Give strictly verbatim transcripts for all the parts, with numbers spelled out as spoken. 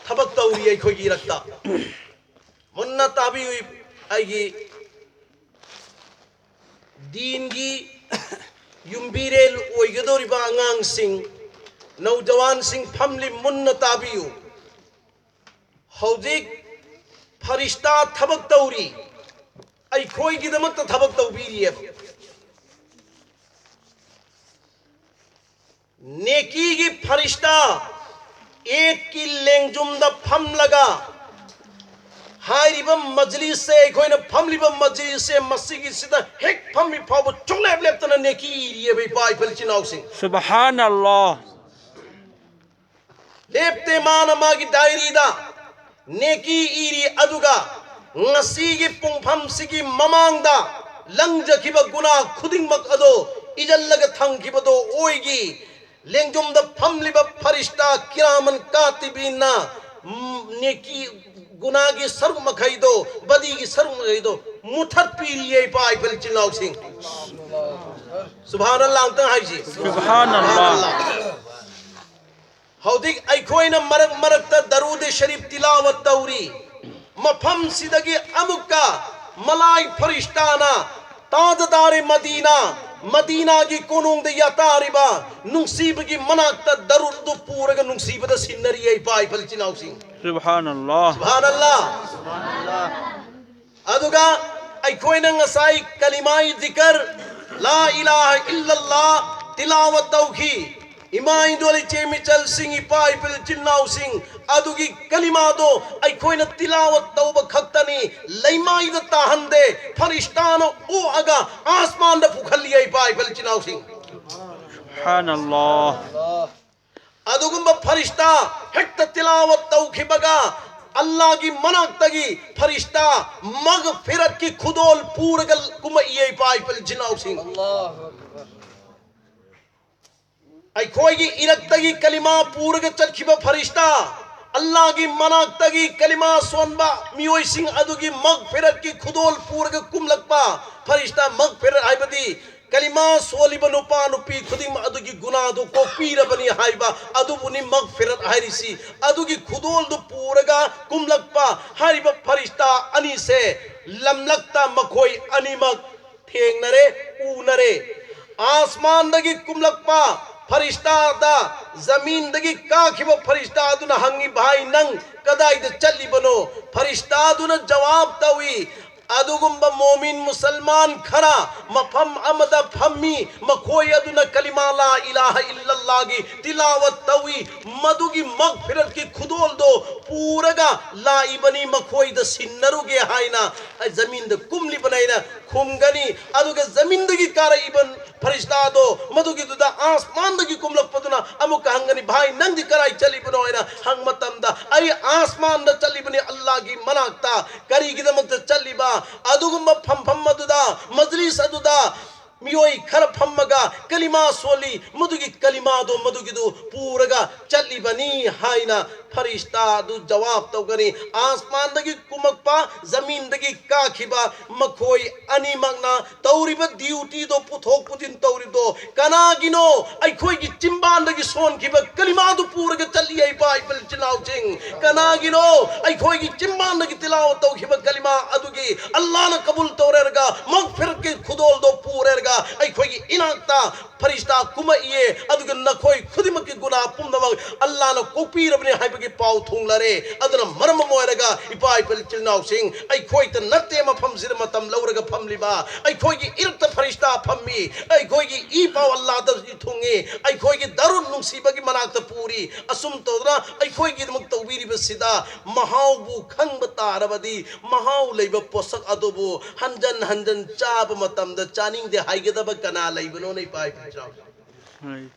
ꯊꯕꯛ ꯇꯧꯔꯤ ꯑꯩꯈꯣꯏꯒꯤ ꯏꯔꯛꯇ꯫ ꯃꯨꯟꯅ ꯇꯥꯕꯤꯌꯨ꯫ ꯑꯩꯒꯤ ꯗꯤꯟꯒꯤ ꯌꯨꯝꯕꯤꯔꯦꯜ ꯑꯣꯏꯒꯗꯧꯔꯤꯕ ꯑꯉꯥꯡꯁꯤꯡ, ꯅꯧꯖꯋꯥꯟꯁꯤꯡ ꯐꯝꯂꯤ, ꯃꯨꯟꯅ ꯇꯥꯕꯤꯌꯨ꯫ ꯍꯧꯖꯤꯛ ꯐꯔꯤꯁꯇꯥ ꯊꯕꯛ ꯇꯧꯔꯤ, ꯑꯩꯈꯣꯏꯒꯤꯗꯃꯛꯇ ꯊꯕꯛ ꯇꯧꯕꯤꯔꯤꯑꯕ꯫ ꯅꯦꯀꯤꯒꯤ ꯐꯔꯤꯁꯇꯥ ꯏꯗꯀꯤ ꯂꯦꯡꯖꯨꯝꯗ ꯐꯝꯂꯒ ꯍꯥꯏꯔꯤꯕ ꯃꯖꯂꯤꯁꯁꯦ, ꯑꯩꯈꯣꯏꯅ ꯐꯝꯂꯤꯕ ꯃꯖꯂꯤꯁꯁꯦ, ꯃꯁꯤꯒꯤꯁꯤꯗ ꯍꯦꯛ ꯐꯝꯃꯤ ꯐꯥꯎꯕ ꯁꯨꯡꯂꯦꯞ ꯂꯦꯞꯇꯅ ꯅꯦꯀꯤ ꯏꯔꯤꯑꯕ, ꯏꯄꯥ ꯏꯄꯜ ꯏꯆꯤꯟ ꯏꯅꯥꯎꯁꯤꯡ꯫ ꯁꯨꯕꯍꯥꯅꯜꯂꯥꯍ꯫ ꯂꯦꯞꯇꯦ ꯃꯥꯅ ꯃꯥꯒꯤ ꯗꯥꯏꯔꯤꯗ ꯅꯦꯀꯤ ꯏꯔꯤ꯫ ꯑꯗꯨꯒ ꯉꯁꯤꯒꯤ ꯄꯨꯡꯐꯝꯁꯤꯒꯤ ꯃꯃꯥꯡꯗ ꯂꯪꯖꯈꯤꯕ ꯒꯨꯅꯥ ꯈꯨꯗꯤꯡꯃꯛ ꯑꯗꯣ ꯏꯖꯜꯂꯒ ꯊꯝꯈꯤꯕꯗꯣ ꯑꯣꯏꯒꯤ꯫ ꯂꯦꯡꯖꯨꯝꯗ ꯐꯝꯂꯤꯕ ꯐꯔꯤꯁꯇꯥ ꯀꯤꯔꯥꯃꯟ ꯀꯥꯇꯤꯕꯤꯟꯅ, ꯎꯝ, ꯅꯦꯀꯤ ꯒꯨꯅꯥꯒꯤ ꯁꯔꯨꯛ ꯃꯈꯩꯗꯣ, ꯕꯗꯤꯒꯤ ꯁꯔꯨꯛ ꯃꯈꯩꯗꯣ ꯃꯨꯊꯠꯄꯤꯔꯤꯌꯦ, ꯏꯄꯥ ꯏꯄꯜ ꯏꯆꯤꯟ ꯏꯅꯥꯎꯁꯤꯡ꯫ ꯁꯨꯕꯍꯥꯅꯜꯂꯥꯍ ꯑꯝꯇꯪ ꯍꯥꯏꯁꯤ꯫ ꯁꯨꯕꯍꯥꯅꯜꯂꯥꯍ꯫ ꯍꯧꯖꯤꯛ ꯑꯩꯈꯣꯏꯅ ꯃꯔꯛ ꯃꯔꯛꯇ ꯗꯔꯨꯗ ꯁꯔꯤꯐ ꯇꯤꯂꯥꯋꯠ ꯇꯧꯔꯤ꯫ ꯃꯐꯝꯁꯤꯗꯒꯤ ꯑꯃꯨꯛꯀ ꯃꯂꯥꯏ ꯐꯔꯤꯁꯇꯥꯅ ꯇꯥꯖꯗꯥꯔꯦ ꯃꯗꯤꯅꯥ, ꯃꯗꯤꯅꯥꯒꯤ ꯀꯣꯅꯨꯡꯗ ꯌꯥꯇꯥꯔꯤꯕ ꯅꯨꯡꯁꯤꯕꯒꯤ ꯃꯅꯥꯛꯇ ꯗꯔꯨꯗ ꯄꯨꯔꯒ ꯅꯨꯡꯁꯤꯕꯗ ꯁꯤꯟꯅꯔꯤ, ꯏꯄꯥ ꯏꯄꯜ ꯏꯆꯤꯟ ꯏꯅꯥꯎꯁꯤꯡ꯫ ꯁꯨꯕꯍꯥꯅꯜꯂꯥꯍ꯫ ꯁꯨꯕꯍꯥꯅꯜꯂꯥꯍ꯫ ꯑꯗꯨꯒ ꯑꯩꯈꯣꯏꯅ ꯉꯁꯥꯏ ꯀꯂꯤꯃꯥꯏ ꯖꯤꯀꯔ, ꯂꯥ ꯏꯂꯥꯍ ꯏꯜꯂꯜꯂꯥꯍ ꯇꯤꯂꯥꯋꯠ ꯇꯧꯈꯤ꯫ ꯏꯃꯥ ꯏꯟꯗꯣꯜ ꯏꯆꯦ ꯃꯤꯆꯜꯁꯤꯡ, ꯏꯄꯥ ꯏꯄꯤꯜ ꯏꯆꯤꯜ ꯏꯅꯥꯎꯁꯤꯡ, ꯑꯗꯨꯒꯤ ꯀꯂꯤꯃꯥꯗꯣ ꯑꯩꯈꯣꯏꯅ ꯇꯤꯂꯥꯋꯠ ꯇꯧꯕ ꯈꯛꯇꯅꯤ, ꯂꯩꯃꯥꯏꯗ ꯇꯥꯍꯟꯗꯦ, ꯐꯔꯤꯁꯇꯥꯅ ꯑꯣꯛꯑꯒ ꯑꯥꯁꯃꯥꯟꯗ ꯄꯨꯈꯠꯂꯤ, ꯏꯄꯥ ꯏꯄꯤꯜ ꯏꯆꯤꯜ ꯏꯅꯥꯎꯁꯤꯡ꯫ ꯁꯨꯕꯍꯥꯅꯜꯂꯥꯍ꯫ ꯑꯗꯨꯒꯨꯝꯕ ꯐꯔꯤꯁꯇꯥ ꯍꯦꯛꯇ ꯇꯤꯂꯥꯋꯠ ꯇꯧꯈꯤꯕꯒ ꯑꯜꯂꯥꯒꯤ ꯃꯅꯥꯛꯇꯒꯤ ꯐꯔꯤꯁꯇꯥ ꯃꯒꯐꯤꯔꯠꯀꯤ ꯈꯨꯗꯣꯜ ꯄꯨꯔꯒ ꯀꯨꯝꯃꯛꯏ, ꯏꯄꯥ ꯏꯄꯤꯜ ꯏꯆꯤꯜ ꯏꯅꯥꯎꯁꯤꯡ꯫ ꯑꯩꯈꯣꯏꯒꯤ ꯏꯔꯛꯇꯒꯤ ꯀꯂꯤꯃꯥ ꯄꯨꯔꯒ ꯆꯠꯈꯤꯕ ꯐꯔꯤꯁꯇꯥ, ꯑꯜꯂꯥꯒꯤ ꯃꯅꯥꯛꯇꯒꯤ ꯀꯂꯤꯃꯥ ꯁꯣꯟꯕ ꯃꯤꯑꯣꯏꯁꯤꯡ ꯑꯗꯨꯒꯤ ꯃꯒꯐꯤꯔꯠꯀꯤ ꯈꯨꯗꯣꯜ ꯄꯨꯔꯒ ꯀꯨꯝꯂꯛꯄ ꯐꯔꯤꯁꯇꯥ, ꯃꯒꯐꯤꯔꯠ ꯍꯥꯏꯕꯗꯤ ꯀꯂꯤꯃꯥ ꯁꯣꯜꯂꯤꯕ ꯅꯨꯄꯥ ꯅꯨꯄꯤ ꯈꯨꯗꯤꯡꯃꯛ ꯑꯗꯨꯒꯤ ꯒꯨꯅꯥꯗꯨ ꯀꯣꯛꯄꯤꯔꯕꯅꯤ ꯍꯥꯏꯕ ꯑꯗꯨꯕꯨꯅꯤ ꯃꯒꯐꯤꯔꯠ ꯍꯥꯏꯔꯤꯁꯤ꯫ ꯑꯗꯨꯒꯤ ꯈꯨꯗꯣꯜꯗꯨ ꯄꯨꯔꯒ ꯀꯨꯝꯂꯛꯄ ꯍꯥꯏꯔꯤꯕ ꯐꯔꯤꯁꯇꯥ ꯑꯅꯤꯁꯦ ꯂꯝꯂꯛꯇ ꯃꯈꯣꯏ ꯑꯅꯤꯃꯛ ꯊꯦꯡꯅꯔꯦ, ꯎꯅꯔꯦ꯫ ꯑꯥꯁꯃꯥꯟꯗꯒꯤ ꯀꯨꯝꯂꯛꯄ ꯐꯔꯤꯁꯇꯥꯗ ꯖꯃꯤꯟꯗꯒꯤ ꯀꯥꯈꯤꯕ ꯐꯔꯤꯁꯇꯥ ꯑꯗꯨꯅ ꯍꯪꯉꯤ, "ꯚꯥꯏ, ꯅꯪ ꯀꯗꯥꯏꯗ ꯆꯠꯂꯤꯕꯅꯣ?" ꯐꯔꯤꯁꯇꯥꯗꯨꯅ ꯖꯋꯥꯕ ꯇꯧꯏ, ꯑꯗꯨꯒꯨꯝꯕ ꯃꯣꯃꯤꯟ ꯃꯨꯁꯜꯃꯥꯟ ꯈꯔ ꯃꯐꯝ ꯑꯃꯗ ꯐꯝꯃꯤ, ꯃꯈꯣꯏ ꯑꯗꯨꯅ ꯀꯂꯤꯃꯥ ꯂꯥ ꯏꯂꯥꯍ ꯏꯜꯂꯜꯂꯥꯍꯒꯤ ꯇꯤꯂꯥꯋꯠ ꯇꯧꯏ, ꯃꯗꯨꯒꯤ ꯃꯒꯐꯤꯔꯠꯀꯤ ꯈꯨꯗꯣꯜꯗꯣ ꯄꯨꯔꯒ ꯂꯥꯛꯏꯕꯅꯤ, ꯃꯈꯣꯏꯗ ꯁꯤꯟꯅꯔꯨꯒꯦ ꯍꯥꯏꯅ ꯖꯃꯤꯟꯗ ꯀꯨꯝꯂꯤꯕꯅꯤ ꯍꯥꯏꯅ ꯈꯨꯝꯒꯅꯤ꯫ ꯑꯗꯨꯒ ꯖꯃꯤꯟꯗꯒꯤ ꯀꯥꯔꯛꯏꯕ ꯐꯔꯤꯁꯇꯥꯗꯣ ꯃꯗꯨꯒꯤꯗꯨꯗ ꯑꯥꯁꯃꯥꯟꯗꯒꯤ ꯀꯨꯝꯂꯛꯄꯗꯨꯅ ꯑꯃꯨꯛꯀ ꯍꯪꯒꯅꯤ, "ꯚꯥꯏ, ꯅꯪꯗꯤ ꯀꯗꯥꯏ ꯆꯠꯂꯤꯕꯅꯣ?" ꯍꯥꯏꯅ ꯍꯪꯕ ꯃꯇꯝꯗ, "ꯑꯩ ꯑꯥꯁꯃꯥꯟꯗ ꯆꯠꯂꯤꯕꯅꯤ, ꯑꯜꯂꯥꯒꯤ ꯃꯅꯥꯛꯇ꯫ ꯀꯔꯤꯒꯤꯗꯃꯛꯇ ꯆꯠꯂꯤꯕ?" ꯑꯗꯨꯒꯨꯝꯕ ꯐꯝꯐꯝ ꯑꯗꯨꯗ, ꯃꯖꯂꯤꯁ ꯑꯗꯨꯗ ꯃꯤꯑꯣꯏ ꯈꯔ ꯐꯝꯃꯒ ꯀꯂꯤꯃꯥ ꯁꯣꯜꯂꯤ, ꯃꯗꯨꯒꯤ ꯀꯂꯤꯃꯥꯗꯣ ꯃꯗꯨꯒꯤꯗꯨ ꯄꯨꯔꯒ ꯆꯠꯂꯤꯕꯅꯤ ꯍꯥꯏꯅ ꯐꯔꯤꯁꯇꯥ ꯑꯗꯨ ꯖꯋꯥꯕ ꯇꯧꯒꯅꯤ꯫ ꯑꯥꯁꯃꯥꯟꯗꯒꯤ ꯀꯨꯝꯃꯛꯄ, ꯖꯃꯤꯟꯗꯒꯤ ꯀꯥꯈꯤꯕ, ꯃꯈꯣꯏ ꯑꯅꯤꯃꯛꯅ ꯇꯧꯔꯤꯕ ꯗ꯭ꯌꯨꯇꯤꯗꯣ, ꯄꯨꯊꯣꯛ ꯄꯨꯁꯤꯟ ꯇꯧꯔꯤꯕꯗꯣ, ꯀꯅꯥꯒꯤꯅꯣ? ꯑꯩꯈꯣꯏꯒꯤ ꯆꯤꯝꯕꯥꯟꯗꯒꯤ ꯁꯣꯟꯈꯤꯕ ꯀꯂꯤꯃꯥꯗꯨ ꯄꯨꯔꯒ ꯆꯠꯂꯤ, ꯏꯄꯥ ꯏꯄꯨ ꯏꯆꯤꯜ ꯏꯅꯥꯎꯁꯤꯡ꯫ ꯀꯅꯥꯒꯤꯅꯣ? ꯑꯩꯈꯣꯏꯒꯤ ꯆꯤꯝꯕꯥꯟꯗꯒꯤ ꯇꯤꯂꯥꯋꯠ ꯇꯧꯈꯤꯕ ꯀꯂꯤꯃꯥ ꯑꯗꯨꯒꯤ ꯑꯜꯂꯥꯅ ꯀꯕꯨꯜ ꯇꯧꯔꯦꯔꯒ, ꯃꯒꯐꯤꯔꯠꯀꯤ ꯈꯨꯗꯣꯜꯗꯣ ꯄꯨꯔꯦꯔꯒ ꯑꯩꯈꯣꯏꯒꯤ ꯏꯅꯥꯛꯇ ꯐꯔꯤꯁꯇꯥ ꯀꯨꯝꯃꯛꯏꯌꯦ, ꯑꯗꯨꯒ ꯅꯈꯣꯏ ꯈꯨꯗꯤꯡꯃꯛꯀꯤ ꯒꯨꯅꯥ ꯄꯨꯝꯅꯃꯛ ꯑꯜꯂꯥꯅ ꯀꯣꯛꯄꯤꯔꯕꯅꯤ ꯍꯥꯏꯕꯒꯤ ꯄꯥꯎ ꯊꯨꯡꯂꯔꯦ꯫ ꯑꯗꯨꯅ ꯃꯔꯝ ꯑꯃ ꯑꯣꯏꯔꯒ, ꯏꯄꯥ ꯏꯄꯨ ꯏꯆꯤꯜ ꯏꯅꯥꯎꯁꯤꯡ, ꯑꯩꯈꯣꯏꯗ ꯅꯠꯇꯦ ꯃꯐꯝꯁꯤꯗ ꯃꯇꯝ ꯂꯧꯔꯒ ꯐꯝꯂꯤꯕ, ꯑꯩꯈꯣꯏꯒꯤ ꯏꯔꯛꯇ ꯐꯔꯤꯁꯇꯥ ꯐꯝꯃꯤ, ꯑꯩꯈꯣꯏꯒꯤ ꯏ ꯄꯥꯎ ꯑꯜꯂꯥꯗ ꯊꯨꯡꯉꯤ, ꯑꯩꯈꯣꯏꯒꯤ ꯗꯥꯔꯨꯟ ꯅꯨꯡꯁꯤꯕꯒꯤ ꯃꯅꯥꯛꯇ ꯄꯨꯔꯤ꯫ ꯑꯁꯨꯝ ꯇꯧꯗꯅ ꯑꯩꯈꯣꯏꯒꯤꯗꯃꯛ ꯇꯧꯕꯤꯔꯤꯕꯁꯤꯗ ꯃꯍꯥꯎꯕꯨ ꯈꯪꯕ ꯇꯥꯔꯕꯗꯤ, ꯃꯍꯥꯎ ꯂꯩꯕ ꯄꯣꯠꯁꯛ ꯑꯗꯨꯕꯨ ꯍꯟꯖꯟ ꯍꯟꯖꯟ ꯆꯥꯕ ꯃꯇꯝꯗ ꯆꯥꯅꯤꯡꯗꯦ ꯍꯥꯏꯒꯗꯕ ꯀꯅꯥ ꯂꯩꯕꯅꯣꯅꯦ, ꯏꯄꯥ ꯏꯄꯨ ꯏꯆꯤꯜ ꯏꯅꯥꯎ?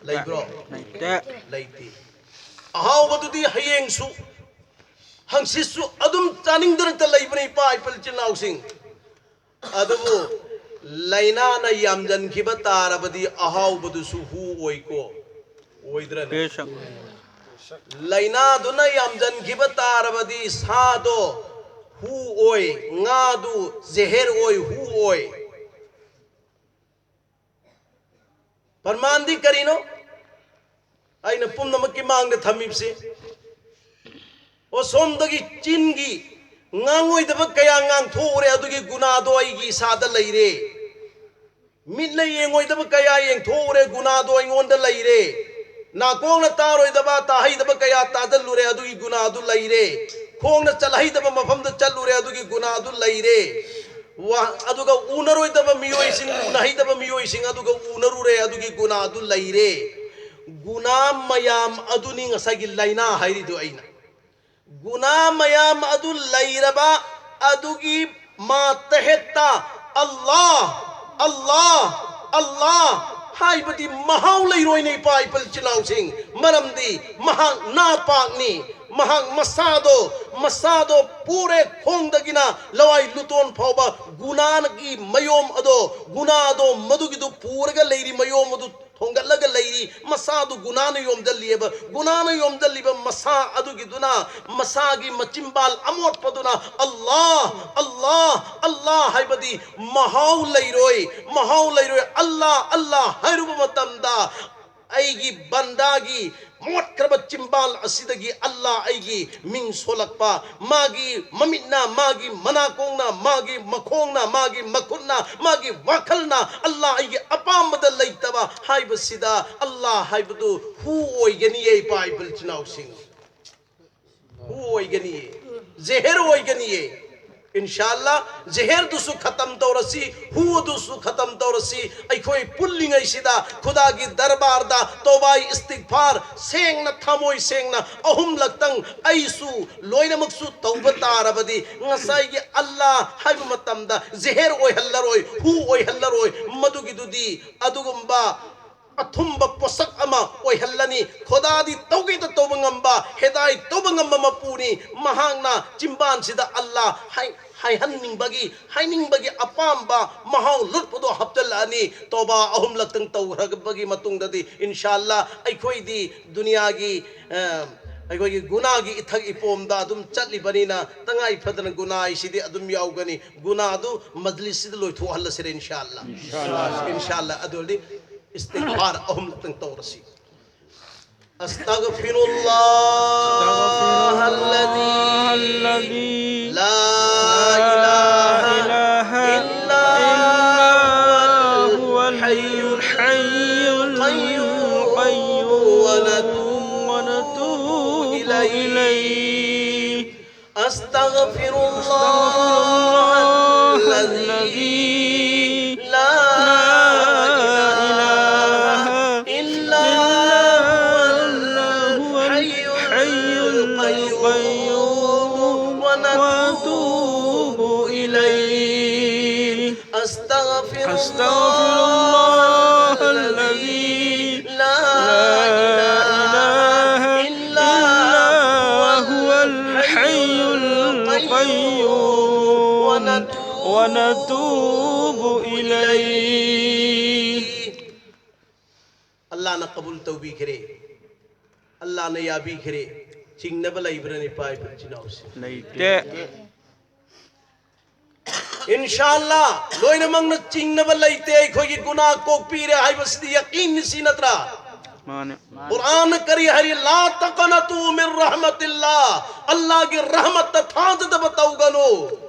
ꯂꯩꯕ꯭ꯔꯣ? ꯂꯩꯇꯦ꯫ ꯂꯩꯇꯦ꯫ ꯑꯍꯥꯎꯕꯗꯨꯗꯤ ꯍꯌꯦꯡꯁꯨ ꯍꯪꯆꯤꯠꯁꯨ ꯑꯗꯨꯝ ꯆꯥꯅꯤꯡꯗꯅꯇ ꯂꯩꯕꯅꯤ, ꯏꯄꯥ ꯏꯄꯨ ꯏꯆꯤꯜ ꯏꯅꯥꯎꯁꯤꯡ꯫ ꯑꯗꯨꯕꯨ ꯂꯥꯏꯅꯥꯅ ꯌꯥꯝꯖꯟꯈꯤꯕ ꯇꯥꯔꯕꯗꯤ ꯑꯍꯥꯎꯕꯗꯨꯁꯨ ꯍꯨ ꯑꯣꯏꯀꯣ, ꯑꯣꯏꯗ꯭ꯔꯅꯦ? ꯕꯦꯁꯛ꯫ ꯂꯥꯏꯅꯥꯗꯨꯅ ꯌꯥꯝꯖꯟꯈꯤꯕ ꯇꯥꯔꯕꯗꯤ ꯁꯥꯗꯣ ꯍꯨ ꯑꯣꯏ, ꯉꯥꯗꯨ ꯖꯦꯍꯦꯔ ꯑꯣꯏ, ꯍꯨ ꯑꯣꯏ꯫ ꯄ꯭ꯔꯃꯥꯟꯗꯤ ꯀꯔꯤꯅꯣ? ꯑꯩꯅ ꯄꯨꯝꯅꯃꯛꯀꯤ ꯃꯥꯡꯗ ꯊꯝꯃꯤꯕꯁꯤ, ꯑꯣ, ꯁꯣꯝꯗꯒꯤ ꯆꯤꯟꯒꯤ ꯉꯥꯡꯉꯣꯏꯗꯕ ꯀꯌꯥ ꯉꯥꯡꯊꯣꯛꯎꯔꯦ, ꯑꯗꯨꯒꯤ ꯒꯨꯅꯥꯗꯣ ꯑꯩꯒꯤ ꯏꯁꯥꯗ ꯂꯩꯔꯦ꯫ ꯃꯤꯠꯅ ꯌꯦꯡꯉꯣꯏꯗꯕ ꯀꯌꯥ ꯌꯦꯡꯊꯣꯛꯎꯔꯦ, ꯒꯨꯅꯥꯗꯣ ꯑꯩꯉꯣꯟꯗ ꯂꯩꯔꯦ꯫ ꯅꯥꯀꯣꯡꯅ ꯇꯥꯔꯣꯏꯗꯕ, ꯇꯥꯍꯩꯗꯕ ꯀꯌꯥ ꯇꯥꯖꯜꯂꯨꯔꯦ, ꯑꯗꯨꯒꯤ ꯒꯨꯅꯥꯗꯨ ꯂꯩꯔꯦ꯫ ꯈꯣꯡꯅ ꯆꯠꯍꯩꯗꯕ ꯃꯐꯝꯗ ꯆꯠꯂꯨꯔꯦ, ꯑꯗꯨꯒꯤ ꯒꯨꯅꯥꯗꯨ ꯂꯩꯔꯦ꯫ ꯋꯥ-, ꯑꯗꯨꯒ ꯎꯅꯔꯣꯏꯗꯕ ꯃꯤꯑꯣꯏꯁꯤꯡ, ꯎꯅꯍꯩꯗꯕ ꯃꯤꯑꯣꯏꯁꯤꯡ ꯑꯗꯨꯒ ꯎꯅꯔꯨꯔꯦ, ꯑꯗꯨꯒꯤ ꯒꯨꯅꯥꯗꯨ ꯂꯩꯔꯦ꯫ ꯒꯨꯅꯥ ꯃꯌꯥꯝ ꯑꯗꯨꯅꯤ ꯉꯁꯥꯏꯒꯤ ꯂꯥꯏꯅꯥ ꯍꯥꯏꯔꯤꯗꯨ ꯑꯩꯅ꯫ ꯒꯨꯅꯥ ꯃꯌꯥꯝ ꯑꯗꯨ ꯂꯩꯔꯕ ꯑꯗꯨꯒꯤ ꯃꯥꯇꯍꯦꯠꯇ ꯑꯜꯂꯥꯍ, ꯑꯜꯂꯥꯍ, ꯑꯜꯂꯥꯍ ꯍꯥꯏꯕꯗꯤ ꯃꯍꯥꯎ ꯂꯩꯔꯣꯏꯅꯦ, ꯏꯄꯥ ꯏꯄꯜ ꯏꯆꯤꯜ ꯏꯅꯥꯎꯁꯤꯡ꯫ ꯃꯔꯝꯗꯤ ꯃꯍꯥꯛ ꯅꯥꯄꯥꯛꯅꯤ꯫ ꯃꯍꯥꯛ ꯃꯁꯥꯗꯣ, ꯃꯁꯥꯗꯣ ꯄꯨꯔꯦ ꯈꯣꯡꯗꯒꯤꯅ ꯂꯋꯥꯏ ꯂꯨꯇꯣꯟ ꯐꯥꯎꯕ ꯒꯨꯅꯥꯒꯤ ꯃꯌꯣꯝ ꯑꯗꯣ, ꯒꯨꯅꯥꯗꯣ ꯃꯗꯨꯒꯤꯗꯨ ꯄꯨꯔꯒ ꯂꯩꯔꯤ ꯃꯌꯣꯝ ꯑꯗꯨ ꯊꯣꯡꯒꯠꯂꯒ ꯂꯩꯔꯤ꯫ ꯃꯁꯥꯗꯨ ꯒꯨꯅꯥꯅ ꯌꯣꯝꯖꯜꯂꯤꯑꯕ꯫ ꯒꯨꯅꯥꯅ ꯌꯣꯝꯖꯜꯂꯤꯕ ꯃꯁꯥ ꯑꯗꯨꯒꯤꯗꯨꯅ, ꯃꯁꯥꯒꯤ ꯃꯆꯤꯟꯕꯥꯜ ꯑꯃꯣꯠꯄꯗꯨꯅ ꯑꯜꯂꯥꯍ, ꯑꯜꯂꯥꯍ, ꯑꯜꯂꯥꯍ ꯍꯥꯏꯕꯗꯤ ꯃꯍꯥꯎ ꯂꯩꯔꯣꯏ, ꯃꯍꯥꯎ ꯂꯩꯔꯣꯏ꯫ ꯑꯜꯂꯥꯍ, ꯑꯜꯂꯥꯍ ꯍꯥꯏꯔꯨꯕ ꯃꯇꯝꯗ ꯑꯩꯒꯤ ꯕꯟꯗꯥꯒꯤ ꯃꯣꯠꯈ꯭ꯔꯕ ꯆꯤꯝꯕꯥꯜ ꯑꯁꯤꯗꯒꯤ ꯑꯜꯂꯥꯍ ꯑꯩꯒꯤ ꯃꯤꯡ ꯁꯣꯜꯂꯛꯄ, ꯃꯥꯒꯤ ꯃꯃꯤꯠꯅ, ꯃꯥꯒꯤ ꯃꯅꯥꯀꯣꯡꯅ, ꯃꯥꯒꯤ ꯃꯈꯣꯡꯅ, ꯃꯥꯒꯤ ꯃꯈꯨꯠꯅ, ꯃꯥꯒꯤ ꯋꯥꯈꯜꯅ ꯑꯜꯂꯥꯍ ꯑꯩꯒꯤ ꯑꯄꯥꯝꯕꯗ ꯂꯩꯇꯕ ꯍꯥꯏꯕꯁꯤꯗ ꯑꯜꯂꯥꯍ ꯍꯥꯏꯕꯗꯨ ꯍꯨ ꯑꯣꯏꯒꯅꯤꯌꯦ, ꯏꯄꯥ ꯏꯄꯜ ꯏꯆꯤꯟ ꯏꯅꯥꯎꯁꯤꯡ꯫ ꯍꯨ ꯑꯣꯏꯒꯅꯤꯌꯦ, ꯖꯦꯍꯔ ꯑꯣꯏꯒꯅꯤꯌꯦ꯫ ꯏꯟꯁꯥ ꯑꯜꯂꯥꯍ, ꯖꯦꯍꯔꯗꯨꯁꯨ ꯈꯇꯝ ꯇꯧꯔꯁꯤ, ꯍꯨ ꯑꯗꯨꯁꯨ ꯈꯇꯝ ꯇꯧꯔꯁꯤ꯫ ꯑꯩꯈꯣꯏ ꯄꯨꯜꯂꯤꯉꯩꯁꯤꯗ ꯈꯨꯗꯥꯒꯤ ꯗꯔꯕꯥꯔꯗ ꯇꯧꯕꯥꯏ ꯏꯁꯇꯤꯒꯐꯥꯔ ꯁꯦꯡꯅ, ꯊꯃꯣꯏ ꯁꯦꯡꯅ ꯑꯍꯨꯝꯂꯛꯇꯪ ꯑꯩꯁꯨ ꯂꯣꯏꯅꯃꯛꯁꯨ ꯇꯧꯕ ꯇꯥꯔꯕꯗꯤ, ꯉꯁꯥꯏꯒꯤ ꯑꯜꯂꯥꯍ ꯍꯥꯏꯕ ꯃꯇꯝꯗ ꯖꯦꯍꯔ ꯑꯣꯏꯍꯜꯂꯔꯣꯏ, ꯍꯨ ꯑꯣꯏꯍꯜꯂꯔꯣꯏ꯫ ꯃꯗꯨꯒꯤꯗꯨꯗꯤ ꯑꯗꯨꯒꯨꯝꯕ ꯑꯊꯨꯝꯕ ꯄꯣꯠꯁꯛ ꯑꯃ ꯑꯣꯏꯍꯜꯂꯅꯤ꯫ ꯈꯣꯗꯥꯗꯤ ꯇꯧꯒꯦꯗ ꯇꯧꯕ ꯉꯝꯕ, ꯍꯦꯗꯥꯏ ꯇꯧꯕ ꯉꯝꯕ ꯃꯄꯨꯅꯤ꯫ ꯃꯍꯥꯛꯅ ꯆꯤꯝꯕꯥꯟꯁꯤꯗ ꯑꯜꯂꯥꯍ ꯍꯥꯏ-, ꯍꯥꯏꯍꯟꯅꯤꯡꯕꯒꯤ, ꯍꯥꯏꯅꯤꯡꯕꯒꯤ ꯑꯄꯥꯝꯕ ꯃꯍꯥꯎ ꯂꯨꯠꯄꯗꯣ ꯍꯥꯞꯆꯤꯜꯂꯛꯑꯅꯤ꯫ ꯇꯧꯕꯥ ꯑꯍꯨꯝꯂꯛꯇꯪ ꯇꯧꯈ꯭ꯔꯕꯒꯤ ꯃꯇꯨꯡꯗꯗꯤ, ꯏꯟꯁꯥ ꯑꯜꯂꯥꯍ, ꯑꯩꯈꯣꯏꯗꯤ ꯗꯨꯅꯤꯌꯥꯒꯤ, ꯑ, ꯑꯩꯈꯣꯏꯒꯤ ꯒꯨꯅꯥꯒꯤ ꯏꯊꯛ ꯏꯄꯣꯝꯗ ꯑꯗꯨꯝ ꯆꯠꯂꯤꯕꯅꯤꯅ, ꯇꯉꯥꯏ ꯐꯗꯅ ꯒꯨꯅꯥ ꯍꯥꯏꯁꯤꯗꯤ ꯑꯗꯨꯝ ꯌꯥꯎꯒꯅꯤ꯫ ꯒꯨꯅꯥꯗꯨ ꯃꯖꯂꯤꯁꯁꯤꯗ ꯂꯣꯏꯊꯣꯛꯍꯜꯂꯁꯤꯔ, ꯏꯟꯁꯥ ꯑꯜꯂꯥꯍ꯫ ꯏꯟꯁꯥ ꯑꯜꯂꯥꯍ꯫ ꯏꯟꯁꯥ ꯑꯜꯂꯥꯍ꯫ ꯑꯗꯨ ꯑꯣꯏꯔꯗꯤ ꯏꯁꯇꯤꯒꯐꯥꯔ ꯑꯍꯨꯝꯂꯛꯇꯪ ꯇꯧꯔꯁꯤ꯫ أستغفر الله الذي لا إله إلا هو الحي القيوم ونتوب إليه. أستغفر الله الذي لا إله إلا هو الحي القيوم ونتوب إليه. أستغفر الله الذي لا إله إلا هو الحي القيوم ونتوب إليه. ꯑꯜꯂꯥꯍꯅ ꯀꯕꯨꯜ ꯇꯧꯕꯤꯈ꯭ꯔꯦ, ꯑꯜꯂꯥꯍꯅ ꯌꯥꯕꯤꯈ꯭ꯔꯦ꯫ ꯆꯤꯡꯅꯕ ꯂꯩꯕ꯭ꯔꯅꯦ, ꯏꯄꯥ ꯏꯆꯤꯟ ꯏꯅꯥꯎꯁꯤꯡ? ꯂꯩꯇꯦ꯫ ꯏꯟꯁꯥ ꯑꯜꯂꯥꯍ, ꯂꯣꯏꯅꯃꯛꯅ ꯆꯤꯡꯅꯕ ꯂꯩꯇꯦ, ꯑꯩꯈꯣꯏꯒꯤ ꯒꯨꯅꯥꯍ ꯀꯣꯛꯄꯤꯔꯦ ꯍꯥꯏꯕꯁꯤꯗꯤ ꯌꯀꯤꯟꯅꯤ, ꯁꯤ ꯅꯠꯇ꯭ꯔꯥ? ꯃꯥꯅꯦ꯫ ꯀꯨꯔꯥꯟꯅ ꯀꯔꯤ ꯍꯥꯏꯔꯤ? "لا تقنطوا من رحمة الله"꯫ ꯑꯜꯂꯥꯍꯒꯤ ꯔꯍꯃꯠꯇ ꯊꯥꯖꯗꯕ ꯇꯧꯒꯅꯨ,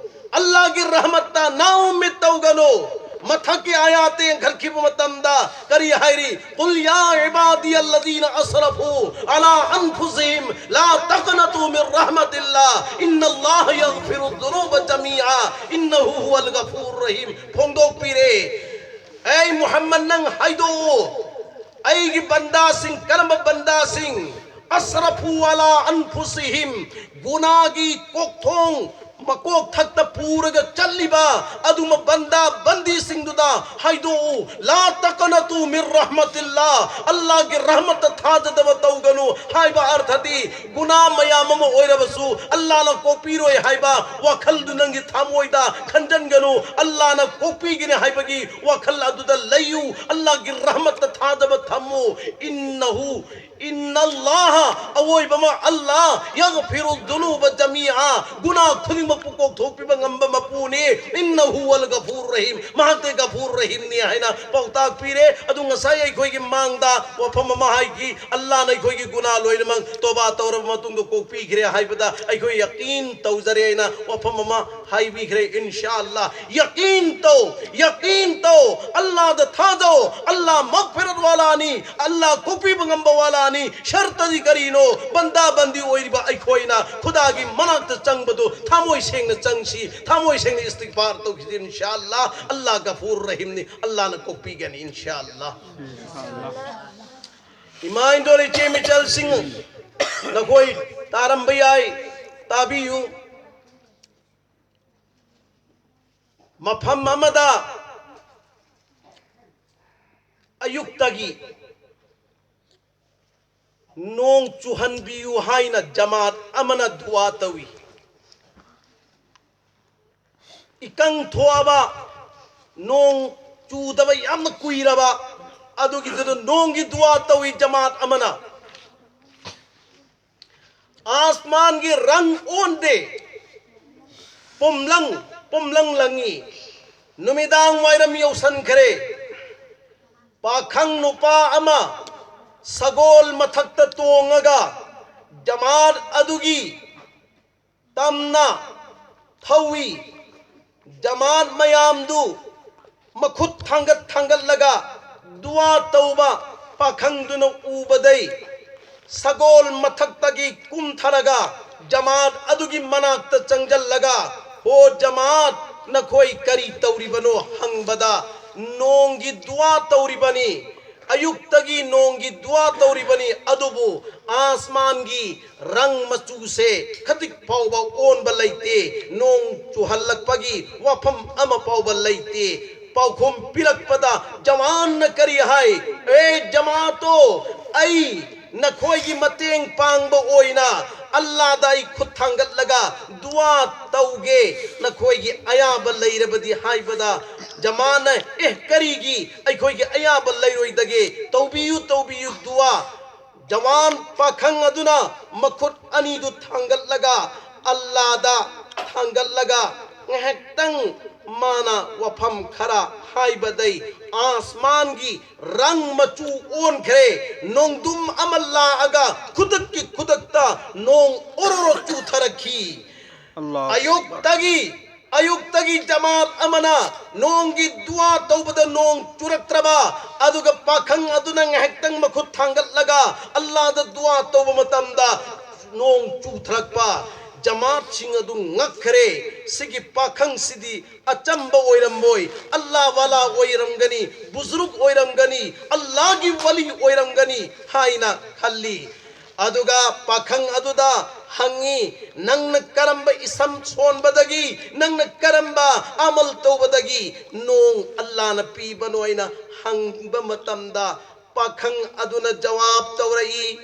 ꯑꯜꯂꯥꯍꯒꯤ ꯔꯍꯃꯠꯇ ꯅꯥꯎꯃꯤꯠ ꯇꯧꯒꯅꯨ꯫ ꯃꯊꯛꯀꯤ ꯑꯥꯌꯥꯠꯇ ꯌꯦꯡꯈꯠꯈꯤꯕ ꯃꯇꯝꯗ ꯀꯔꯤ ꯍꯥꯏꯔꯤ? "قل يا عبادي الذين أسرفوا على أنفسهم لا تقنطوا من رحمة الله إن الله يغفر الذنوب جميعا إنه هو الغفور الرحيم"꯫ ꯐꯣꯡꯗꯣꯛꯄꯤꯔꯦ, ꯑꯩ ꯃꯨꯍꯝꯃꯗ, ꯅꯪ ꯍꯥꯏꯗꯣꯛꯑꯣ, ꯑꯩꯒꯤ ꯕꯟꯗꯥꯁꯤꯡ, ꯀꯔꯝꯕ ꯕꯟꯗꯥꯁꯤꯡ? "أسرفوا على أنفسهم"꯫ ꯒꯨꯅꯥꯒꯤ ꯀꯣꯛꯊꯣꯡ ꯃꯀꯣꯛ ꯊꯛꯇ ꯄꯨꯔꯒ ꯆꯠꯂꯤꯕ ꯑꯗꯨꯝꯕ ꯕꯟꯗꯥ ꯕꯟꯗꯤꯁꯤꯡꯗꯨꯗ ꯍꯥꯏꯗꯣꯛꯎ, "لا تقنطوا من رحمة الله"꯫ ꯑꯜꯂꯥꯍꯒꯤ ꯔꯍꯃꯠꯇ ꯊꯥꯖꯗꯕ ꯇꯧꯒꯅꯨ ꯍꯥꯏꯕ ꯑꯔꯊꯗꯤ, ꯒꯨꯅꯥ ꯃꯌꯥꯝ ꯑꯃ ꯑꯣꯏꯔꯕꯁꯨ ꯑꯜꯂꯥꯍꯅ ꯀꯣꯛꯄꯤꯔꯣꯏ ꯍꯥꯏꯕ ꯋꯥꯈꯜꯗꯨ ꯅꯪꯒꯤ ꯊꯃꯣꯏꯗ ꯈꯟꯖꯟꯒꯅꯨ꯫ ꯑꯜꯂꯥꯍꯅ ꯀꯣꯛꯄꯤꯒꯅꯤ ꯍꯥꯏꯕꯒꯤ ꯋꯥꯈꯜ ꯑꯗꯨꯗ ꯂꯩꯌꯨ꯫ ꯑꯜꯂꯥꯍꯒꯤ ꯔꯍꯃꯠꯇ ꯊꯥꯖꯕ ꯊꯝꯃꯨ꯫ "إنه ꯏꯟꯅꯜꯂꯥꯍ, ꯑꯋꯣꯏꯕꯃꯛ ꯑꯜꯂꯥꯍ, ꯌꯒꯐꯤꯔꯨ ꯗꯨꯅꯨꯕ ꯖꯃꯤꯑ, ꯒꯨꯅꯥ ꯈꯨꯗꯤꯡꯃꯛꯄꯨ ꯀꯣꯛꯊꯣꯛꯄꯤꯕ ꯉꯝꯕ ꯃꯄꯨꯅꯤ꯫ ꯏꯟꯅꯍꯨ ꯍꯨꯋꯜ ꯒꯐꯨꯔ ꯔꯍꯤꯝ, ꯃꯍꯥꯛꯇꯤ ꯒꯐꯨꯔ ꯔꯍꯤꯝꯅꯤ ꯍꯥꯏꯅ ꯄꯥꯎꯇꯥꯛ ꯄꯤꯔꯦ꯫ ꯑꯗꯨ ꯉꯁꯥꯏ ꯑꯩꯈꯣꯏꯒꯤ ꯃꯥꯡꯗ ꯋꯥꯐꯝ ꯑꯃ ꯍꯥꯏꯈꯤ, ꯑꯜꯂꯥꯍꯅ ꯑꯩꯈꯣꯏꯒꯤ ꯒꯨꯅꯥ ꯂꯣꯏꯅꯃꯛ ꯇꯣꯕꯥ ꯇꯧꯔꯕ ꯃꯇꯨꯡꯗ ꯀꯣꯛꯄꯤꯈ꯭ꯔꯦ ꯍꯥꯏꯕꯗ ꯑꯩꯈꯣꯏ ꯌꯀꯤꯟ ꯇꯧꯖꯔꯦ ꯍꯥꯏꯅ ꯋꯥꯐꯝ ꯑꯃ ꯍꯥꯏꯕꯤꯈ꯭ꯔꯦ꯫ ꯏꯟꯁꯥ ꯑꯜꯂꯥꯍ, ꯌꯀꯤꯟ ꯇꯧ, ꯌꯀꯤꯟ ꯇꯧ, ꯑꯜꯂꯥꯍꯗ ꯊꯥꯖꯧ꯫ ꯑꯜꯂꯥꯍ ꯃꯒꯐꯤꯔꯠ ꯋꯥꯂꯥꯅꯤ, ꯑꯜꯂꯥꯍ ꯀꯣꯛꯄꯤꯕ ꯉꯝꯕ ꯋꯥꯂꯥꯅꯤ꯫ ꯁꯔꯇꯗꯤ ꯀꯔꯤꯅꯣ? ꯕꯟꯗꯥ ꯕꯟꯗꯤ ꯑꯣꯏꯔꯤꯕ ꯑꯩꯈꯣꯏꯅ ꯈꯨꯗꯥꯒꯤ ꯃꯅꯥꯛꯇ ꯆꯪꯕꯗꯨ ꯊꯃꯣꯏ ꯁꯦꯡꯅ ꯆꯪꯁꯤ, ꯊꯃꯣꯏ ꯁꯦꯡꯅ ꯏꯁꯇꯤꯒꯐꯥꯔ ꯇꯧꯈꯤꯁꯤ꯫ ꯏꯟꯁꯥ ꯑꯜꯂꯥꯍ, ꯑꯜꯂꯥꯍ ꯒꯐꯨꯔ ꯔꯍꯤꯝꯅꯤ, ꯑꯜꯂꯥꯍꯅ ꯀꯣꯛꯄꯤꯒꯅꯤ꯫ ꯏꯟꯁꯥ ꯑꯜꯂꯥꯍ꯫ ꯏꯃꯥ ꯏꯟꯗꯣꯜ, ꯏꯆꯦ ꯃꯤꯆꯜꯁꯤꯡ, ꯅꯈꯣꯏ ꯇꯥꯔꯝꯕ ꯌꯥꯏ, ꯇꯥꯕꯤꯌꯨ꯫ ꯃꯐꯝ ꯑꯃꯗ ꯑꯌꯨꯛꯇꯒꯤ ꯅꯣꯡ ꯆꯨꯍꯟꯕꯤꯌꯨ ꯍꯥꯏꯅ ꯖꯃꯥꯠ ꯑꯃꯅ ꯗꯨꯋꯥ ꯇꯧꯏ꯫ ꯏꯀꯪ ꯊꯣꯛꯑꯕ, ꯅꯣꯡ ꯆꯨꯗꯕ ꯌꯥꯝꯅ ꯀꯨꯏꯔꯕ, ꯑꯗꯨꯒꯤꯗꯨꯗ ꯅꯣꯡꯒꯤ ꯗꯨꯋꯥ ꯇꯧꯏ ꯖꯃꯥꯠ ꯑꯃꯅ꯫ ꯑꯥꯁꯃꯥꯟꯒꯤ ꯔꯪ ꯑꯣꯟꯗꯦ, ꯄꯨꯝꯂꯪ ꯄꯨꯝꯂꯪ ꯂꯪꯉꯤ꯫ ꯅꯨꯃꯤꯗꯥꯡ ꯋꯥꯏꯔꯝ ꯌꯧꯁꯟꯈ꯭ꯔꯦ꯫ ꯄꯥꯈꯪ ꯅꯨꯄꯥ ꯑꯃ ꯁꯒꯣꯜ ꯃꯊꯛꯇ ꯇꯣꯡꯉꯒ ꯖꯃꯥꯠ ꯑꯗꯨꯒꯤ ꯇꯝꯅ ꯊꯧꯏ꯫ ꯖꯃꯥꯠ ꯃꯌꯥꯝꯗꯨ ꯃꯈꯨꯠ ꯊꯥꯡꯒꯠ ꯊꯥꯡꯒꯠꯂꯒ ꯗꯨꯋꯥ ꯇꯧꯕ ꯄꯥꯈꯪꯗꯨꯅ ꯎꯕꯗꯩ ꯁꯒꯣꯜ ꯃꯊꯛꯇꯒꯤ ꯀꯨꯝꯊꯔꯒ ꯖꯃꯥꯠ ꯑꯗꯨꯒꯤ ꯃꯅꯥꯛꯇ ꯆꯪꯖꯜꯂꯒ, "ꯍꯣ ꯖꯃꯥꯠ, ꯅꯈꯣꯏ ꯀꯔꯤ ꯇꯧꯔꯤꯕꯅꯣ?" ꯍꯪꯕꯗ, "ꯅꯣꯡꯒꯤ ꯗꯨꯋꯥ ꯇꯧꯔꯤꯕꯅꯤ, ꯑꯌꯨꯛꯇꯒꯤ ꯅꯣꯡꯒꯤ ꯗꯨꯋꯥ ꯇꯧꯔꯤꯕꯅꯤ, ꯑꯗꯨꯕꯨ ꯑꯥꯁꯃꯥꯟꯒꯤ ꯔꯪ ꯃꯆꯨꯁꯦ ꯈꯖꯤꯛ ꯐꯥꯎꯕ ꯑꯣꯟꯕ ꯂꯩꯇꯦ, ꯅꯣꯡ ꯆꯨꯍꯜꯂꯛꯄꯒꯤ ꯋꯥꯐꯝ ꯑꯃ ꯐꯥꯎꯕ ꯂꯩꯇꯦ꯫" ꯄꯥꯎꯈꯨꯝ ꯄꯤꯔꯛꯄꯗ ꯖꯃꯥꯠꯅ ꯀꯔꯤ ꯍꯥꯏ? "ꯑꯦ ꯖꯃꯥꯠꯇꯣ, ꯑꯩ ꯅꯈꯣꯏꯒꯤ ꯃꯇꯦꯡ ꯄꯥꯡꯕ ꯑꯣꯏꯅ ꯑꯜꯂꯥꯗ ꯑꯩ ꯈꯨꯠ ꯊꯥꯡꯒꯠꯂꯒ ꯗꯨꯋꯥ ꯇꯧꯒꯦ, ꯅꯈꯣꯏꯒꯤ ꯑꯌꯥꯕ ꯂꯩꯔꯕꯗꯤ" ꯍꯥꯏꯕꯗ ꯖꯃꯥꯠꯅ, "ꯑꯦ, ꯀꯔꯤꯒꯤ ꯑꯩꯈꯣꯏꯒꯤ ꯑꯌꯥꯕ ꯂꯩꯔꯣꯏꯗꯒꯦ? ꯇꯧꯕꯤꯌꯨ, ꯇꯧꯕꯤꯌꯨ ꯗꯨꯋꯥ꯫ ꯖꯋꯥꯟ ꯄꯥꯈꯪ ꯑꯗꯨꯅ ꯃꯈꯨꯠ ꯑꯅꯤꯗꯨ ꯊꯥꯡꯒꯠꯂꯒ, ꯑꯜꯂꯥꯗ ꯊꯥꯡꯒꯠꯂꯒ, ꯉꯥꯏꯍꯥꯛꯇꯪ ꯃꯥꯅ ꯋꯥꯐꯝ ꯈꯔ ꯍꯥꯏꯕꯗꯩ ꯑꯥꯁꯃꯥꯟꯒꯤ ꯔꯪ ꯃꯆꯨ ꯑꯣꯟꯈ꯭ꯔꯦ꯫ ꯅꯣꯡꯗꯨꯝ ꯑꯃ ꯂꯥꯛꯑꯒ ꯈꯨꯗꯛꯀꯤ ꯈꯨꯗꯛꯇ ꯅꯣꯡ ꯑꯣꯔꯣꯔꯣ ꯆꯨꯊꯔꯛꯈꯤ꯫ ꯑꯌꯨꯛꯇꯒꯤ ꯑꯌꯨꯛꯇꯒꯤ ꯖꯃꯥꯠ ꯑꯃꯅ ꯅꯣꯡꯒꯤ ꯗꯨꯋꯥ ꯇꯧꯕꯗ ꯅꯣꯡ ꯆꯨꯔꯛꯇ꯭ꯔꯕ, ꯑꯗꯨꯒ ꯄꯥꯈꯪ ꯑꯗꯨꯅ ꯉꯥꯏꯍꯥꯛꯇꯪ ꯃꯈꯨꯠ ꯊꯥꯡꯒꯠꯂꯒ ꯑꯜꯂꯥꯗ ꯗꯨꯋꯥ ꯇꯧꯕ ꯃꯇꯝꯗ ꯅꯣꯡ ꯆꯨꯊꯔꯛꯄ꯫ ꯖꯃꯥꯠꯁꯤꯡ ꯑꯗꯨ ꯉꯛꯈ꯭ꯔꯦ꯫ ꯁꯤꯒꯤ ꯄꯥꯈꯪꯁꯤꯗꯤ ꯑꯆꯝꯕ ꯑꯣꯏꯔꯝꯃꯣꯏ, ꯑꯜꯂꯥ ꯋꯥꯂꯥ ꯑꯣꯏꯔꯝꯒꯅꯤ, ꯕꯨꯖꯨꯔꯨꯛ ꯑꯣꯏꯔꯝꯒꯅꯤ, ꯑꯜꯂꯥꯒꯤ ꯋꯥꯂꯤ ꯑꯣꯏꯔꯝꯒꯅꯤ ꯍꯥꯏꯅ ꯈꯜꯂꯤ꯫ ꯑꯗꯨꯒ ꯄꯥꯈꯪ ꯑꯗꯨꯗ ꯍꯪꯉꯤ, "ꯅꯪꯅ ꯀꯔꯝꯕ ꯏꯁꯝ ꯁꯣꯟꯕꯗꯒꯤ, ꯅꯪꯅ ꯀꯔꯝꯕ ꯑꯃꯜ ꯇꯧꯕꯗꯒꯤ ꯅꯣꯡ ꯑꯜꯂꯥꯅ ꯄꯤꯕꯅꯣ?" ꯍꯥꯏꯅ ꯍꯪꯕ ꯃꯇꯝꯗ ꯄꯥꯈꯪ ꯑꯗꯨꯅ ꯖꯋꯥꯕ ꯇꯧꯔꯛꯏ꯫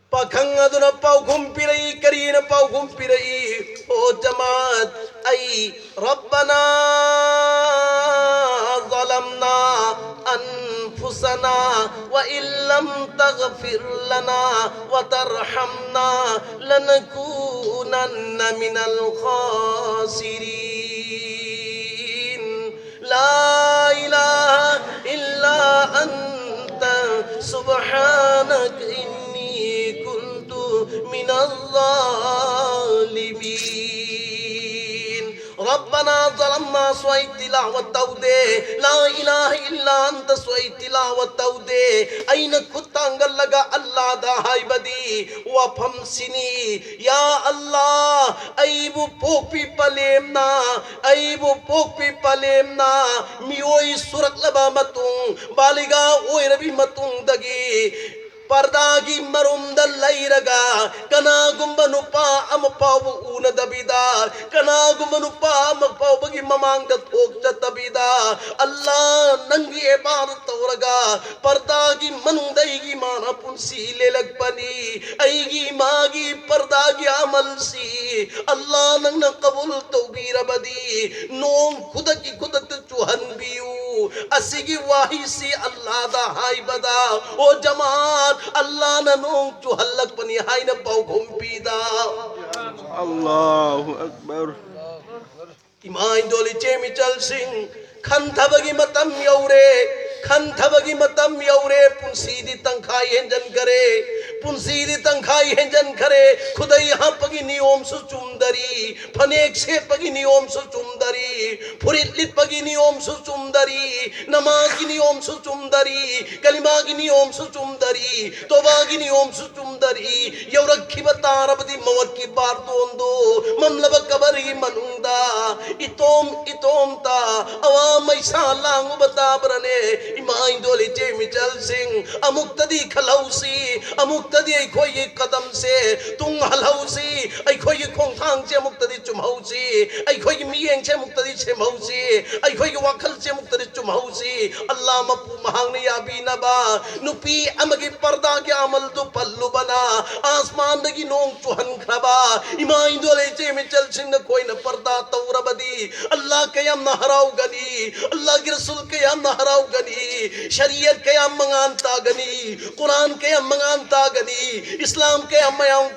ꯄꯥꯈꯪ ꯑꯗꯨꯅ ꯄꯥꯎꯈꯨꯝ ꯄꯤꯔꯛꯏ꯫ ꯀꯔꯤꯅ ꯄꯥꯎꯈꯨꯝ ꯄꯤꯔꯛꯏ? ꯑꯣ ꯖꯃꯥꯠ, ꯑꯩ ربنا ظلمنا أنفسنا وإن لم تغفر لنا وترحمنا لنكونن من الخاسرين. لا إله إلا أنت سبحانك إني كنت من الظالمين. ربنا ظلمنا ꯁ꯭ꯋꯥꯏ ꯇꯤꯂꯥꯋꯠ ꯇꯧꯗꯦ꯫ لا إله إلا أنت ꯁ꯭ꯋꯥꯏ ꯇꯤꯂꯥꯋꯠ ꯇꯧꯗꯦ꯫ ꯑꯩꯅ ꯈꯨꯠ ꯊꯥꯡꯒꯠꯂꯒ ꯑꯜꯂꯥꯗ ꯍꯥꯏꯕꯗꯤ ꯋꯥꯐꯝꯁꯤꯅꯤ, "ꯌꯥ ꯑꯜꯂꯥ, ꯑꯩꯕꯨ ꯄꯣꯛꯄꯤ ꯄꯂꯦꯝꯅ, ꯑꯩꯕꯨ ꯄꯣꯛꯄꯤ ꯄꯂꯦꯝꯅ ꯃꯤꯑꯣꯏ ꯁꯨꯔꯛꯂꯕ ꯃꯇꯨꯡ, ꯕꯥꯂꯤꯒꯥ ꯑꯣꯏꯔꯕꯤ ꯃꯇꯨꯡꯗꯒꯤ ꯄꯔꯗꯥꯒꯤ ꯃꯔꯨꯝꯗ ꯂꯩꯔꯒ ꯀꯅꯥꯒꯨꯝꯕ ꯅꯨꯄꯥ ꯑꯃ ꯐꯥꯎꯕ ꯎꯅꯗꯕꯤꯗ, ꯀꯅꯥꯒꯨꯝꯕ ꯅꯨꯄꯥ ꯑꯃ ꯐꯥꯎꯕꯒꯤ ꯃꯃꯥꯡꯗ ꯊꯣꯛꯆꯗꯕꯤꯗ, ꯑꯜꯂꯥ, ꯅꯪꯒꯤ ꯏꯕꯥꯗꯠ ꯇꯧꯔꯒ ꯄꯔꯗꯥꯒꯤ ꯃꯅꯨꯡꯗ ꯑꯩꯒꯤ ꯏꯃꯥꯅ ꯄꯨꯟꯁꯤ ꯂꯦꯜꯂꯛꯄꯅꯤ꯫ ꯑꯩꯒꯤ ꯏꯃꯥꯒꯤ ꯄꯔꯗꯥꯒꯤ ꯑꯃꯜꯁꯤ ꯑꯜꯂꯥ ꯅꯪꯅ ꯀꯕꯨꯜ ꯇꯧꯕꯤꯔꯕꯗꯤ, ꯅꯣꯡ ꯈꯨꯗꯛꯀꯤ ꯈꯨꯗꯛꯇ ꯆꯨꯍꯟꯕꯤꯌꯨ꯫ ꯑꯁꯤꯒꯤ ꯋꯥꯍꯩꯁꯤ ꯑꯜꯂꯥꯗ ꯍꯥꯏꯕꯗ, ꯑꯣ ꯖꯃꯥꯠ, ꯑꯜꯂꯥꯅ ꯅꯣꯡ ꯆꯨꯍꯜꯂꯛꯄꯅꯤ ꯍꯥꯏꯅ ꯄꯥꯎꯈꯨꯝ ꯄꯤꯗ꯫ الله أكبر. ꯏꯃꯥ ꯏꯟꯗꯣꯜ ꯏꯆꯦ ꯃꯤꯆꯜꯁꯤꯡ, ꯈꯟꯊꯕꯒꯤ ꯃꯇꯝ ꯌꯧꯔꯦ, ꯈꯟꯊꯕꯒꯤ ꯃꯇꯝ ꯌꯧꯔꯦ꯫ ꯄꯨꯟꯁꯤꯗꯤ ꯇꯪꯈꯥꯏ ꯍꯦꯟꯖꯟꯈꯔꯦ, ꯄꯨꯟꯁꯤꯗꯤ ꯇꯪꯈꯥꯏ ꯍꯦꯟꯖꯟꯈꯔꯦ꯫ ꯈꯨꯗꯩ ꯍꯥꯞꯄꯒꯤ ꯅꯤꯌꯣꯝꯁꯨ ꯆꯨꯝꯗꯔꯤ, ꯐꯅꯦꯛ ꯁꯦꯠꯄꯒꯤ ꯅꯤꯌꯣꯝꯁꯨ ꯆꯨꯝꯗꯔꯤ, ꯐꯨꯔꯤꯠ ꯂꯤꯠꯄꯒꯤ ꯅꯤꯌꯣꯝꯁꯨ ꯆꯨꯝꯗꯔꯤ, ꯅꯃꯥꯖꯒꯤ ꯅꯤꯌꯣꯝꯁꯨ ꯆꯨꯝꯗꯔꯤ, ꯀꯂꯤꯃꯥꯒꯤ ꯅꯤꯌꯣꯝꯁꯨ ꯆꯨꯝꯗꯔꯤ, ꯇꯣꯕꯥꯒꯤ ꯅꯤꯌꯣꯝꯁꯨ ꯆꯨꯝꯗꯔꯤ꯫ ꯌꯧꯔꯛꯈꯤꯕ ꯇꯥꯔꯕꯗꯤ ꯃꯋꯠꯀꯤ ꯕꯥꯔꯇꯣꯟꯗꯣ, ꯃꯝꯂꯕ ꯀꯕꯔꯒꯤ ꯃꯅꯨꯡꯗ ꯏꯇꯣꯝ ꯏꯇꯣꯝꯇ ꯑꯋꯥ ꯃꯩꯁꯥ ꯂꯥꯡꯉꯨꯕ ꯇꯥꯕ꯭ꯔꯅꯦ? ꯏꯃꯥ ꯏꯟꯗꯣꯜ ꯏꯆꯦ ꯃꯤꯆꯜꯁꯤꯡ, ꯑꯃꯨꯛꯇꯗꯤ ꯈꯜꯍꯧꯁꯤ, ꯑꯃꯨꯛꯇꯗꯤ ꯑꯩꯈꯣꯏꯒꯤ ꯀꯗꯝꯁꯦ ꯇꯨꯡ ꯍꯜꯍꯧꯁꯤ, ꯑꯩꯈꯣꯏꯒꯤ ꯈꯣꯡꯊꯥꯡꯁꯦ ꯑꯃꯨꯛꯇꯗꯤ ꯆꯨꯝꯍꯧꯁꯤ, ꯑꯩꯈꯣꯏꯒꯤ ꯃꯤꯠꯌꯦꯡꯁꯦ ꯑꯃꯨꯛꯇꯗꯤ ꯁꯦꯝꯍꯧꯁꯤ, ꯑꯩꯈꯣꯏꯒꯤ ꯋꯥꯈꯜꯁꯦ ꯑꯃꯨꯛꯇꯗꯤ ꯆꯨꯝꯍꯧꯁꯤ꯫ ꯑꯜꯂꯥ ꯃꯄꯨ ꯃꯍꯥꯛꯅ ꯌꯥꯕꯤꯅꯕ ꯅꯨꯄꯤ ꯑꯃꯒꯤ ꯄꯔꯗꯥꯒꯤ ꯑꯃꯜꯗꯨ ꯄꯜꯂꯨꯕꯅ ꯑꯥꯁꯃꯥꯟꯗꯒꯤ ꯅꯣꯡ ꯆꯨꯍꯟꯈ꯭ꯔꯕ ꯏꯃꯥ ꯏꯟꯗꯣꯜ ꯏꯆꯦ ꯃꯤꯆꯜꯁꯤꯡ, ꯅꯈꯣꯏꯅ ꯄꯔꯗꯥ ꯇꯧꯔꯕꯗꯤ ꯑꯜꯂꯥ ꯀꯌꯥꯝꯅ ꯍꯔꯥꯎꯒꯅꯤ, ꯑꯜꯂꯥꯒꯤ ꯔꯁꯨꯜ ꯀꯌꯥꯝꯅ ꯍꯔꯥꯎꯒꯅꯤ, ꯁꯔꯤꯌꯠ ꯀꯌꯥꯝ ꯃꯉꯥꯟ ꯇꯥꯒꯅꯤ, ꯀꯨꯔꯥꯟ ꯀꯌꯥꯝ ꯃꯉꯥꯟ ꯇꯥꯒꯅꯤ, ꯏꯁꯂꯥꯝ ꯀꯌꯥꯝ ꯃꯌꯥꯝ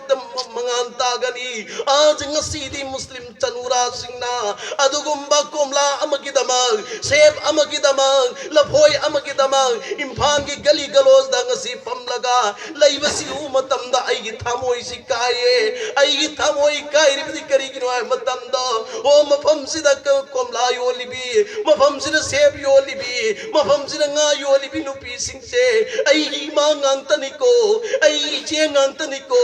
ꯃꯉꯥꯟ ꯇꯥꯒꯅꯤ꯫ ꯑꯥꯖ ꯉꯁꯤꯗꯤ ꯃꯨꯁꯂꯤꯝ ꯆꯅꯨꯔꯥꯁꯤꯡꯅ ꯑꯗꯨꯒꯨꯝꯕ ꯀꯣꯝꯂꯥ ꯑꯃꯒꯤꯗꯃꯛ, ꯁꯦꯞ ꯑꯃꯒꯤꯗꯃꯛ, ꯂꯐꯣꯏ ꯑꯃꯒꯤꯗꯃꯛ ꯏꯝꯐꯥꯜꯒꯤ ꯒꯂꯤ ꯒꯂꯣꯁꯗ ꯉꯁꯤ ꯐꯝꯂꯒ ꯂꯩꯕꯁꯤ ꯎꯕ ꯃꯇꯝꯗ ꯑꯩꯒꯤ ꯊꯃꯣꯏꯁꯤ ꯀꯥꯏꯌꯦ꯫ ꯑꯩꯒꯤ ꯊꯃꯣꯏ ꯀꯥꯏꯔꯤꯕꯗꯤ ꯀꯔꯤꯒꯤꯅꯣ ꯍꯥꯏꯕ ꯃꯇꯝꯗ, ꯑꯣ, ꯃꯐꯝꯁꯤꯗ ꯀ-, ꯀꯣꯝꯂꯥ ꯌꯣꯜꯂꯤꯕꯤ, ꯃꯐꯝꯁꯤꯗ ꯁꯦꯞ ꯌꯣꯜꯂꯤꯕꯤ, ꯃꯐꯝꯁꯤꯗ ꯉꯥ ꯌꯣꯜꯂꯤꯕꯤ ꯅꯨꯄꯤꯁꯤꯡꯁꯦ ꯑꯩꯒꯤ ꯏꯃꯥ ꯉꯥꯛꯇꯅꯤꯀꯣ, ꯑꯩꯒꯤ ꯏꯆꯦ ꯉꯥꯛꯇꯅꯤꯀꯣ,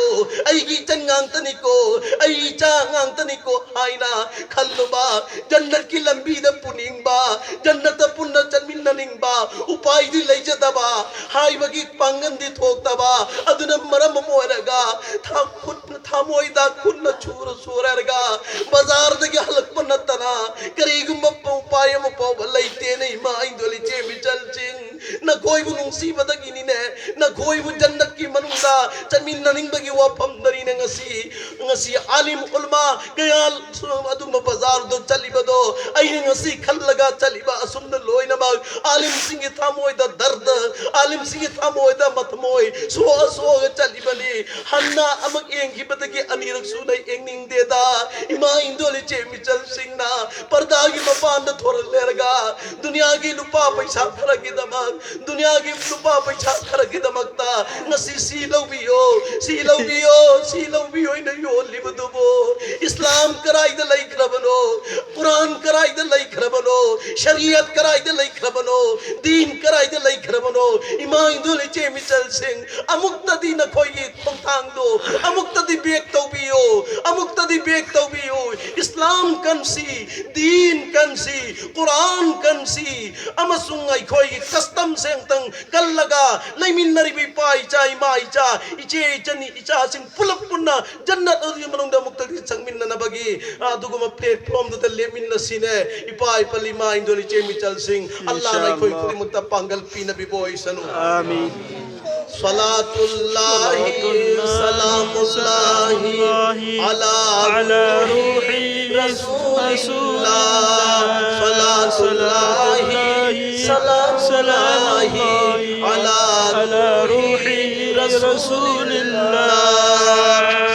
ꯑꯩꯒꯤ ꯏꯆꯟ ꯉꯥꯛꯇꯅꯤꯀꯣ, ꯑꯩꯒꯤ ꯏꯆꯥ ꯉꯥꯛꯇꯅꯤꯀꯣ ꯍꯥꯏꯅ ꯈꯜꯂꯨꯕ, ꯖꯟꯅꯠꯀꯤ ꯂꯝꯕꯤꯗ ꯄꯨꯅꯤꯡꯕ, ꯖꯟꯅꯠꯇ ꯄꯨꯟꯅ ꯆꯠꯃꯤꯟꯅ ꯅꯅꯤꯡꯕ, ꯎꯄꯥꯏꯗꯤ ꯂꯩꯖꯗꯕ, ꯍꯥꯏꯕꯒꯤ ꯄꯥꯡꯒꯜꯗꯤ ꯊꯣꯛꯇꯕ, ꯑꯗꯨꯅ ꯃꯔꯝ ꯑꯃ ꯑꯣꯏꯔꯒ ꯊꯥ-, ꯈꯨꯠ-, ꯊꯃꯣꯏꯗ ꯈꯨꯠꯅ ꯁꯨꯔ ꯁꯨꯔꯒ ꯕꯖꯥꯔꯗꯒꯤ ꯍꯜꯂꯛꯄ ꯅꯠꯇꯅ ꯀꯔꯤꯒꯨꯝꯕ ꯎꯄꯥꯏ ꯑꯃ ꯐꯥꯎꯕ ꯂꯩꯇꯦꯅꯦ, ꯏꯃꯥ ꯏꯟꯗꯣꯜ ꯏꯆꯦ ꯃꯤꯆꯜꯁꯤꯡ꯫ ꯅꯈꯣꯏꯕꯨ ꯅꯨꯡꯁꯤꯕꯗꯒꯤꯅꯤꯅꯦ, ꯅꯈꯣꯏꯕꯨ ꯖꯟꯅꯠꯀꯤ ꯃꯅꯨꯡꯗ ꯆꯠꯃꯤꯟꯅꯅꯤꯡꯕꯒꯤ ꯋꯥꯐꯝꯗꯅꯤꯅꯦ ꯉꯁꯤ, ꯉꯁꯤ ꯑꯥꯂꯤꯝ ꯎꯂꯃꯥ ꯀꯌꯥ ꯑꯗꯨꯝꯕ ꯕꯖꯥꯔꯗꯣ ꯆꯠꯂꯤꯕꯗꯣ ꯑꯩꯅ ꯉꯁꯤ ꯈꯜꯂꯒ ꯆꯠꯂꯤꯕ ꯑꯁꯨꯝꯅ ꯂꯣꯏꯅꯃꯛ ꯑꯥꯂꯤꯝꯁꯤꯡꯒꯤ ꯊꯃꯣꯏꯗ ꯗꯔꯗ, ꯑꯥꯂꯤꯝꯁꯤꯡꯒꯤ ꯊꯃꯣꯏꯗ ꯃꯊꯃꯣꯏ ꯁꯣꯛꯑ ꯁꯣꯛꯑꯒ ꯆꯠꯂꯤꯕꯅꯤ꯫ ꯍꯟꯅ ꯑꯃꯨꯛ ꯌꯦꯡꯈꯤꯕꯗꯒꯤ ꯑꯅꯤꯔꯛ ꯁꯨꯅ ꯌꯦꯡꯅꯤꯡꯗꯦꯗ꯫ ꯏꯃꯥ ꯏꯟꯗꯣꯜ ꯏꯆꯦ ꯃꯤꯆꯜꯁꯤꯡꯅ ꯄꯔꯗꯥꯒꯤ ꯃꯄꯥꯟꯗ ꯊꯣꯔꯛꯂꯦꯔꯒ ꯗꯨꯅꯤꯌꯥꯒꯤ ꯂꯨꯄꯥ ꯄꯩꯁꯥ ꯈꯔꯒꯤꯗꯃꯛ, ꯗꯨꯅꯤꯌꯥꯒꯤ ꯂꯨꯄꯥ ꯄꯩꯁꯥ ꯈꯔꯒꯤꯗꯃꯛꯇ ꯉꯁꯤ ꯁꯤ ꯂꯧꯕꯤꯌꯣ, ꯁꯤ ꯂꯧꯕꯤꯌꯣ, ꯁꯤ ꯂꯧꯕꯤꯌꯣ ꯍꯥꯏꯅ ꯌꯣꯜꯂꯤꯕꯗꯨꯕꯨ ꯏꯁꯂꯥꯝ ꯀꯗꯥꯏꯗ ꯂꯩꯈ꯭ꯔꯕꯅꯣ? ꯀꯨꯔꯥꯟ ꯀꯗꯥꯏꯗ ꯂꯩꯈ꯭ꯔꯕꯅꯣ? ꯁꯔꯤꯌꯠ ꯀꯗꯥꯏꯗ ꯂꯩꯈ꯭ꯔꯕꯅꯣ? ꯗꯤꯟ ꯀꯗꯥꯏꯗ ꯂꯩꯈ꯭ꯔꯕꯅꯣ? ꯏꯃꯥ ꯏꯟꯗꯣꯜ ꯏꯆꯦ ꯃꯤꯆꯜꯁꯤꯡ, ꯑꯃꯨꯛꯇꯗꯤ ꯅꯈꯣꯏꯒꯤ ꯈꯣꯡꯊꯥꯡꯗꯣ ꯑꯃꯨꯛꯇꯗꯤ ꯕꯦꯛ ꯇꯧꯕꯤꯌꯨ, ꯑꯃꯨꯛꯇꯗꯤ ꯕꯦꯛ ꯇꯧꯕꯤꯌꯨ꯫ ꯏꯁꯂꯥꯝ ꯀꯟꯁꯤ, ꯗꯤꯟ ꯀꯟꯁꯤ, ꯀꯨꯔꯥꯟ ꯀꯟꯁꯤ, ꯑꯃꯁꯨꯡ ꯑꯩꯈꯣꯏꯒꯤ ꯀꯁꯇꯝꯁꯦ ꯑꯃꯨꯛꯇꯪ ꯀꯜꯂꯒ ꯂꯩꯃꯤꯟꯅꯔꯤꯕ ꯏꯄꯥ ꯏꯆꯥ, ꯏꯃꯥ ꯏꯆꯥ, ꯏꯆꯦ ꯏꯆꯟ, ꯏꯆꯥꯁꯤꯡ ꯄꯨꯂꯞ ꯄꯨꯟꯅ ꯖꯟꯅꯠ ꯑꯗꯨꯒꯤ ꯃꯅꯨꯡꯗ ꯑꯃꯨꯛꯇꯪꯗꯤ ꯆꯪꯃꯤꯟꯅꯅꯕꯒꯤ, ꯑ, ꯑꯗꯨꯒꯨꯝꯕ platformꯗꯨꯗ ꯂꯦꯞꯃꯤꯟꯅꯁꯤꯅꯦ꯫ ꯏꯄꯥ ꯏꯄꯜ ꯏꯃꯥ ꯏꯟꯗꯣꯜ ꯏꯆꯦ ꯃꯤꯆꯜꯁꯤꯡ, ꯑꯜꯂꯥꯅ ꯑꯩꯈꯣꯏ ꯏꯟꯁꯥ ꯑꯜꯂꯥ꯫ ꯈꯨꯗꯤꯡꯃꯛꯇ ꯄꯥꯡꯒꯜ ꯄꯤꯅꯕꯤꯕ ꯑꯣꯏꯁꯅꯨ꯫ آمين. صلاة الله، سلام الله على روح رسول الله. صلاة الله، سلام الله على روح رسول الله.